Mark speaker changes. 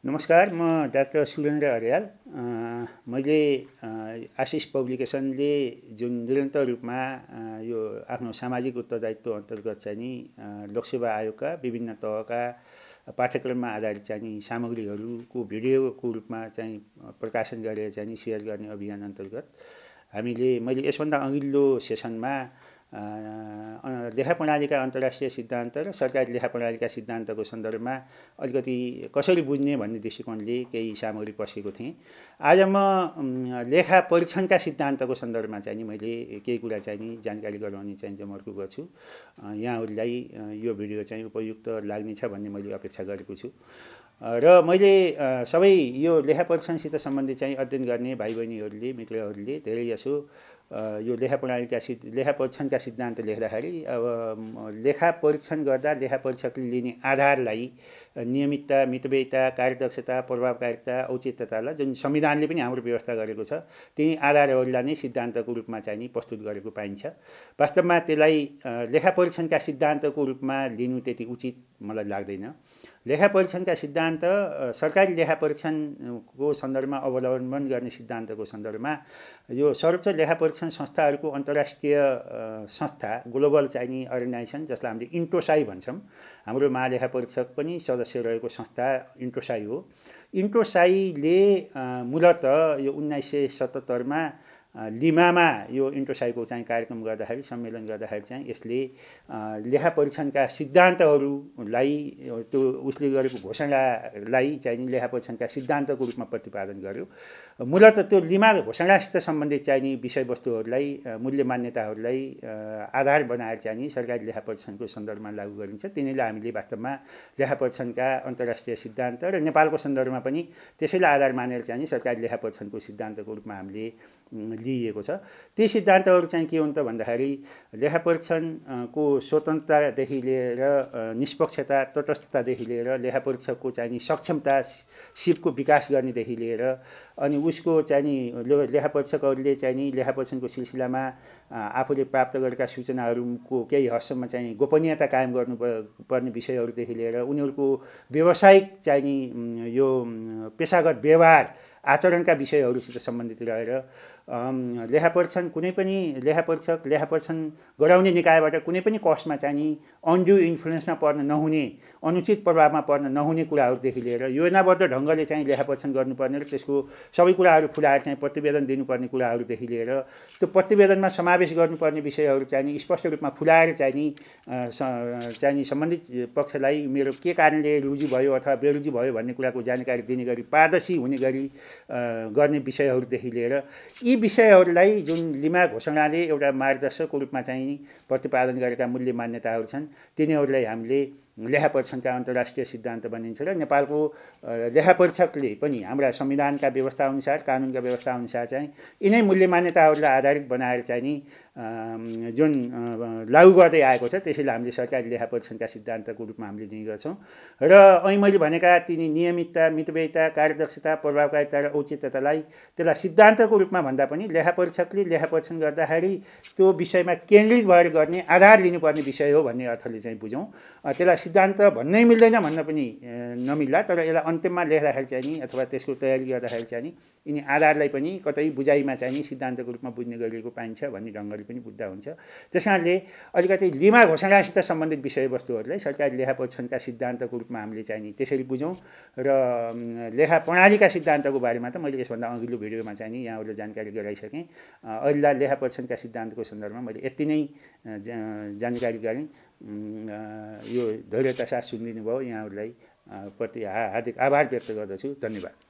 Speaker 1: नमस्कार, म डाक्टर सुरेन्द्र अर्याल। मैले आशिष पब्लिकेसनले जुन निरन्तर रूपमा यो आफ्नो सामाजिक उत्तरदायित्व अन्तर्गत चाहिँ नि लोकसेवा आयोगका विभिन्न तहका पाठ्यक्रममा आधारित चाहिँ नि सामग्रीहरूको भिडियोको रूपमा चाहिँ प्रकाशन गरेर चाहिँ नि सेयर गर्ने अभियान अन्तर्गत मैले यसभन्दा अघिल्लो सेसनमा लेखा प्रणालीका अन्तर्राष्ट्रिय सिद्धान्त र सरकारी लेखा प्रणालीका सिद्धान्तको सन्दर्भमा अलिकति कसरी बुझ्ने भन्ने दृष्टिकोणले केही सामग्री पस्केको थिएँ। आज म लेखा परीक्षणका सिद्धान्तको सन्दर्भमा चाहिँ नि मैले केही कुरा चाहिँ नि जानकारी गराउने चाहिँ जमर्को गर्छु। यहाँहरूलाई यो भिडियो चाहिँ उपयुक्त लाग्नेछ भन्ने मैले अपेक्षा गरेको छु र मैले सबै यो लेखा परीक्षणसित सम्बन्धित चाहिँ अध्ययन गर्ने भाइ बहिनीहरूले मित्रहरूले धेरै जसो यो लेखा परीक्षणका सिद्धान्त लेख्दाखेरि अब लेखा परीक्षण गर्दा लेखा परीक्षकले लिने आधारलाई नियमितता, मितव्ययिता, कार्यदक्षता, प्रभावकारिता, औचित्यतालाई जुन संविधानले पनि हाम्रो व्यवस्था गरेको छ त्यही आधारहरूलाई नै सिद्धान्तको रूपमा चाहिँ नि प्रस्तुत गरेको पाइन्छ। वास्तवमा त्यसलाई लेखा परीक्षणका सिद्धान्तको रूपमा लिनु त्यति उचित मलाई लाग्दैन। लेखा परीक्षणका सिद्धान्त सरकारी लेखा परीक्षणको सन्दर्भमा अवलम्बन गर्ने सिद्धान्तको सन्दर्भमा यो सर्वोच्च लेखा परीक्षण संस्थाहरूको अन्तर्राष्ट्रिय संस्था ग्लोबल चाहिँ नि अर्गनाइजेसन जसलाई हामीले इन्टोसाई भन्छौँ, हाम्रो महालेखा परीक्षक पनि सदस्य रहेको संस्था इन्टोसाई हो। इन्टोसाईले मूलतः यो 1977मा लिमामा यो इन्टोसाईको चाहिँ कार्यक्रम गर्दाखेरि सम्मेलन गर्दाखेरि चाहिँ यसले लेखा परीक्षणका सिद्धान्तहरूलाई त्यो उसले गरेको घोषणालाई चाहिँ नि लेखा परीक्षणका सिद्धान्तको रूपमा प्रतिपादन गर्यो। मूलतः त्यो लिमा घोषणासित सम्बन्धित चाहिँ नि विषयवस्तुहरूलाई मूल्य मान्यताहरूलाई आधार बनाएर चाहिँ नि सरकारी लेखा परीक्षणको सन्दर्भमा लागू गरिन्छ। तिनीलाई हामीले वास्तवमा लेखा परीक्षणका अन्तर्राष्ट्रिय सिद्धान्त र नेपालको सन्दर्भमा पनि त्यसैलाई आधार मानेर चाहिँ नि सरकारी लेखा परीक्षणको सिद्धान्तको रूपमा हामीले लिएको छ। ती सिद्धान्तहरू चाहिँ के हुन् त भन्दाखेरि लेखा परीक्षणको स्वतन्त्रतादेखि लिएर निष्पक्षता, तटस्थतादेखि लिएर लेखा परीक्षकको चाहिँ नि सक्षमता, सिपको विकास गर्नेदेखि लिएर अनि उसको चाहिँ नि लेखा परीक्षकहरूले चाहिँ नि लेखा परीक्षणको सिलसिलामा आफूले प्राप्त गरेका सूचनाहरूको केही हदसम्म चाहिँ गोपनीयता कायम गर्नुपर्ने विषयहरूदेखि लिएर उनीहरूको व्यावसायिक चाहिँ नि यो पेशागत व्यवहार आचरणका विषयहरूसित सम्बन्धित रहेर लेखा परीक्षण कुनै पनि लेखा परीक्षण गराउने निकायबाट कुनै पनि कस्टमा चाहिँ नि अनड्यू इन्फ्लुएन्समा पर्न नहुने, अनुचित प्रभावमा पर्न नहुने कुराहरूदेखि लिएर योजनाबद्ध ढङ्गले चाहिँ लेखा परीक्षण गर्नुपर्ने र त्यसको सबै कुराहरू खुलाएर चाहिँ प्रतिवेदन दिनुपर्ने कुराहरूदेखि लिएर त्यो प्रतिवेदनमा समावेश गर्नुपर्ने विषयहरू चाहिँ नि स्पष्ट रूपमा खुलाएर चाहिँ नि सम्बन्धित पक्षलाई मेरो के कारणले रुजु भयो अथवा बेरुजु भयो भन्ने कुराको जानकारी दिने गरी पारदर्शी हुने गरी गर्ने विषयहरूदेखि लिएर यी विषयहरूलाई जुन लिमा घोषणाले एउटा मार्गदर्शकको रूपमा चाहिँ प्रतिपादन गरेका मूल्य मान्यताहरू छन् तिनीहरूलाई हामीले लेखा परीक्षणका अन्तर्राष्ट्रिय सिद्धान्त भनिन्छ र नेपालको लेखा परीक्षकले पनि हाम्रा संविधानका व्यवस्था अनुसार, कानुनका व्यवस्था अनुसार चाहिँ यिनै मूल्य मान्यताहरूलाई आधारित बनाएर चाहिँ नि जुन लागू गर्दै आएको छ त्यसैले हामीले सरकारी लेखा परीक्षणका सिद्धान्तको रूपमा हामीले लिने गर्छौँ। र अहिले मैले भनेका तिनी नियमितता, मितव्ययिता, कार्यदक्षता, प्रभावकारिता र औचित्यतालाई त्यसलाई सिद्धान्तको रूपमा भन्दा पनि लेखा परीक्षकले लेखा परीक्षण गर्दाखेरि त्यो विषयमा केन्द्रित भएर गर्ने आधार लिनुपर्ने विषय हो भन्ने अर्थले चाहिँ बुझौँ। त्यसलाई सिद्धान्त भन्नै मिल्दैन भन्न पनि नमिल्ला, तर यसलाई अन्त्यमा लेख्दाखेरि चाहिँ नि अथवा त्यसको तयारी गर्दाखेरि चाहिँ नि यिनी आधारलाई पनि कतै बुझाइमा चाहिँ नि सिद्धान्तको रूपमा बुझ्ने गरिएको पाइन्छ भन्ने ढङ्गले पनि बुझ्दा हुन्छ। त्यसकारणले अलिकति लिमा घोषणासित सम्बन्धित विषयवस्तुहरूलाई सरकारी लेखा परीक्षणका सिद्धान्तको रूपमा हामीले चाहिँ नि त्यसरी बुझौँ र लेखा प्रणालीका सिद्धान्तको बारेमा त मैले यसभन्दा अघिल्लो भिडियोमा चाहिँ नि यहाँहरूले जानकारी गराइसकेँ। अहिले लेखा परीक्षणका सिद्धान्तको सन्दर्भमा मैले यति नै जानकारी गरेँ। यो धैर्यता साथ सुनिदिनु भयो यहाँहरूलाई प्रति हार्दिक आभार व्यक्त गर्दछु। धन्यवाद।